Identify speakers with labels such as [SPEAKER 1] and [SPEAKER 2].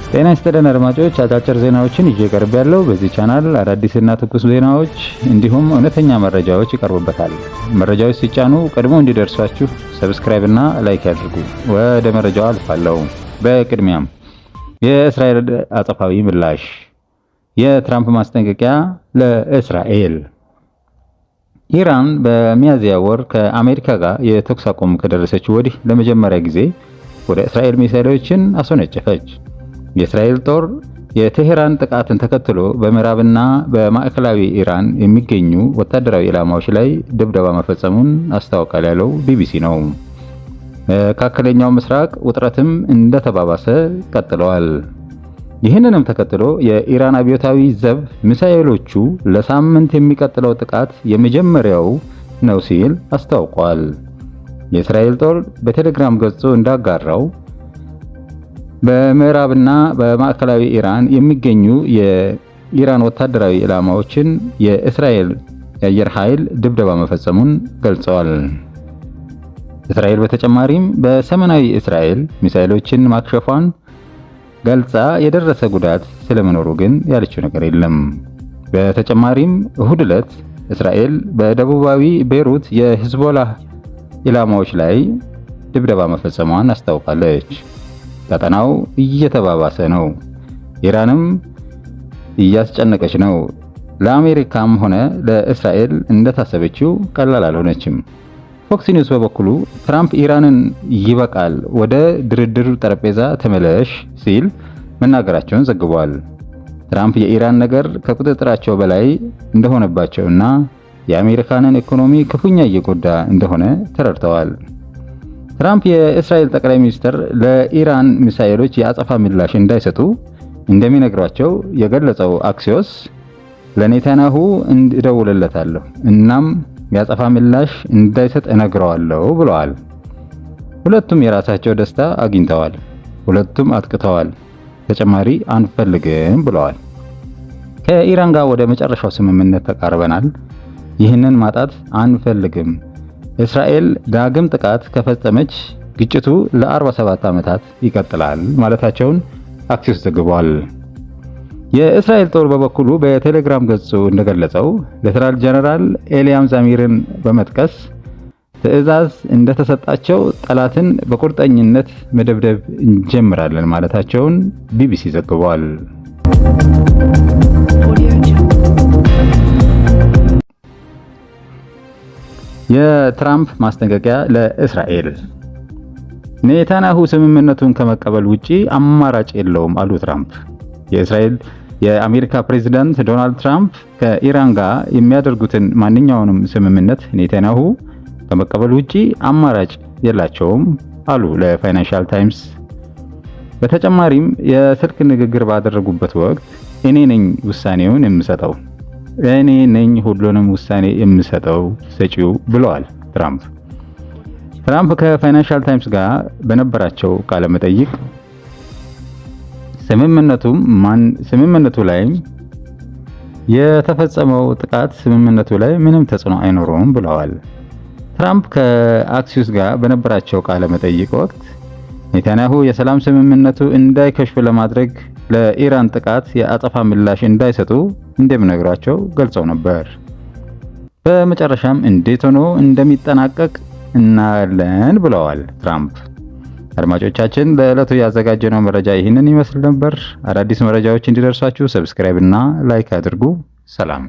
[SPEAKER 1] ጤና ይስጥልን አድማጮች፣ አጫጭር ዜናዎችን ይዤ ቀርቤያለሁ። በዚህ ቻናል አዳዲስና ትኩስ ዜናዎች እንዲሁም እውነተኛ መረጃዎች ይቀርቡበታል። መረጃዎች ሲጫኑ ቀድሞ እንዲደርሷችሁ subscribe እና like ያድርጉ። ወደ መረጃው አልፋለሁ። በቅድሚያም የእስራኤል አጸፋዊ ምላሽ፣ የትራምፕ ማስጠንቀቂያ ለእስራኤል። ኢራን በሚያዝያ ወር ከአሜሪካ ጋር የተኩስ አቁም ከደረሰች ወዲህ ለመጀመሪያ ጊዜ ወደ እስራኤል ሚሳኤሎችን አስወነጨፈች። የእስራኤል ጦር የቴሄራን ጥቃትን ተከትሎ በምዕራብና በማዕከላዊ ኢራን የሚገኙ ወታደራዊ ኢላማዎች ላይ ድብደባ መፈጸሙን አስታውቋል ያለው ቢቢሲ ነው። መካከለኛው ምስራቅ ውጥረትም እንደተባባሰ ቀጥለዋል። ይህንንም ተከትሎ የኢራን አብዮታዊ ዘብ ሚሳኤሎቹ ለሳምንት የሚቀጥለው ጥቃት የመጀመሪያው ነው ሲል አስታውቋል። የእስራኤል ጦር በቴሌግራም ገጹ እንዳጋራው በምዕራብና በማዕከላዊ ኢራን የሚገኙ የኢራን ወታደራዊ ኢላማዎችን የእስራኤል የአየር ኃይል ድብደባ መፈጸሙን ገልጸዋል። እስራኤል በተጨማሪም በሰሜናዊ እስራኤል ሚሳኤሎችን ማክሸፏን ገልጻ የደረሰ ጉዳት ስለመኖሩ ግን ያለችው ነገር የለም። በተጨማሪም እሁድ ዕለት እስራኤል በደቡባዊ ቤሩት የሂዝቦላ ኢላማዎች ላይ ድብደባ መፈጸሟን አስታውቃለች። ቀጠናው እየተባባሰ ነው። ኢራንም እያስጨነቀች ነው። ለአሜሪካም ሆነ ለእስራኤል እንደታሰበችው ቀላል አልሆነችም። ፎክስ ኒውስ በበኩሉ ትራምፕ ኢራንን ይበቃል፣ ወደ ድርድር ጠረጴዛ ተመለሽ ሲል መናገራቸውን ዘግቧል። ትራምፕ የኢራን ነገር ከቁጥጥራቸው በላይ እንደሆነባቸውና የአሜሪካንን ኢኮኖሚ ክፉኛ እየጎዳ እንደሆነ ተረድተዋል። ትራምፕ የእስራኤል ጠቅላይ ሚኒስትር ለኢራን ሚሳኤሎች የአጸፋ ምላሽ እንዳይሰጡ እንደሚነግሯቸው የገለጸው አክሲዮስ ለኔታንያሁ እደውልለታለሁ እናም የአጸፋ ምላሽ እንዳይሰጥ እነግረዋለሁ ብለዋል። ሁለቱም የራሳቸው ደስታ አግኝተዋል። ሁለቱም አጥቅተዋል። ተጨማሪ አንፈልግም ብለዋል። ከኢራን ጋር ወደ መጨረሻው ስምምነት ተቃርበናል። ይህንን ማጣት አንፈልግም። እስራኤል ዳግም ጥቃት ከፈጸመች ግጭቱ ለ47 ዓመታት ይቀጥላል ማለታቸውን አክሲዮስ ዘግቧል። የእስራኤል ጦር በበኩሉ በቴሌግራም ገጹ እንደገለጸው ሌተናል ጀነራል ኤልያም ዛሚርን በመጥቀስ ትዕዛዝ እንደተሰጣቸው ጠላትን በቁርጠኝነት መደብደብ እንጀምራለን ማለታቸውን ቢቢሲ ዘግቧል።
[SPEAKER 2] Audio Jungle.
[SPEAKER 1] የትራምፕ ማስጠንቀቂያ ለእስራኤል። ኔታንያሁ ስምምነቱን ከመቀበል ውጪ አማራጭ የለውም አሉ ትራምፕ። የእስራኤል የአሜሪካ ፕሬዝዳንት ዶናልድ ትራምፕ ከኢራን ጋር የሚያደርጉትን ማንኛውንም ስምምነት ኔታንያሁ ከመቀበል ውጪ አማራጭ የላቸውም አሉ ለፋይናንሻል ታይምስ። በተጨማሪም የስልክ ንግግር ባደረጉበት ወቅት እኔ ነኝ ውሳኔውን የምሰጠው፣ እኔ ነኝ ሁሉንም ውሳኔ የምሰጠው ሰጪው ብለዋል ትራምፕ። ትራምፕ ከፋይናንሻል ታይምስ ጋር በነበራቸው ቃለ መጠይቅ ስምምነቱ ላይ የተፈጸመው ጥቃት ስምምነቱ ላይ ምንም ተጽዕኖ አይኖረውም ብለዋል። ትራምፕ ከአክሲዮስ ጋር በነበራቸው ቃለ መጠይቅ ወቅት ኔታንያሁ የሰላም ስምምነቱ እንዳይከሽፍ ለማድረግ ለኢራን ጥቃት የአጸፋ ምላሽ እንዳይሰጡ እንደሚነግሯቸው ገልጸው ነበር። በመጨረሻም እንዴት ሆኖ እንደሚጠናቀቅ እናያለን ብለዋል ትራምፕ። አድማጮቻችን፣ ለዕለቱ ያዘጋጀነው መረጃ ይህንን ይመስል ነበር። አዳዲስ መረጃዎች እንዲደርሷችሁ subscribe እና like አድርጉ። ሰላም።